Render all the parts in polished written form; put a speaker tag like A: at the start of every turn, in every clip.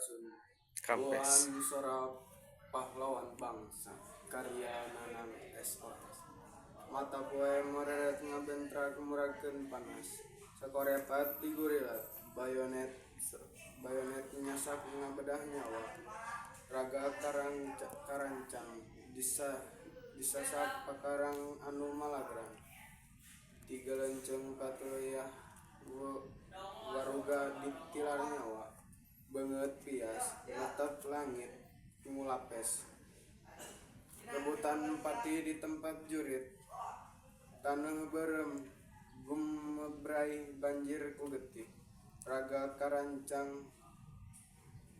A: Sampurasun.
B: Kampes.
A: Buan Sora Pahlawan Bangsa karya Nanang SOS. Mata poe moreret ngabentrak muragkeun panas. Sakorepat ti gurila bayonet bayonet nyasak ngabedah nyawa. Raga karancang disasak pakarang anu malagrang. Ti gelenceng patuluyah waruga ditilar nyawa. Beungeut pias netep langit ngulapes. Rebutan pati di tempat jurit. Taneuh beureum gumebray banjir ku getih. Raga karancang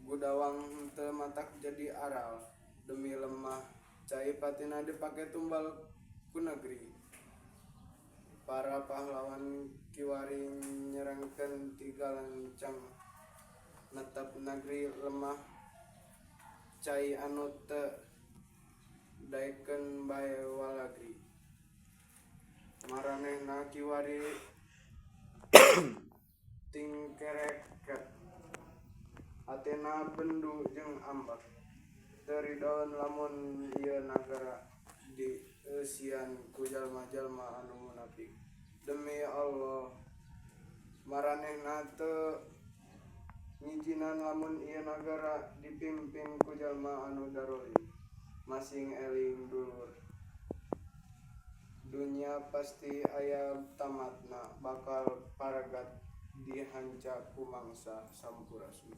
A: gudawang henteu matak jadi aral. Demi lemah cai patina dipake tumbal ku negeri. Para pahlawan kiwari nyerangkeun ti galancang netep nagri lemah cai anu teu daekeun bae walagri. Maranehna kiwari tingkereket hatena bendu jeung ambek. Teu ridoeun lamun ieu nagara dieusian ku jalma-jalma anu munafik. Demi Allah maranehna teu ngijinan lamun ieu nagara dipimpin ku jalma anu darolim. Masing eling dulur. Dunya pasti aya tamatna bakal paragat dihanca ku mangsa. Sampurasun.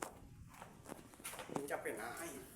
A: Capek aing.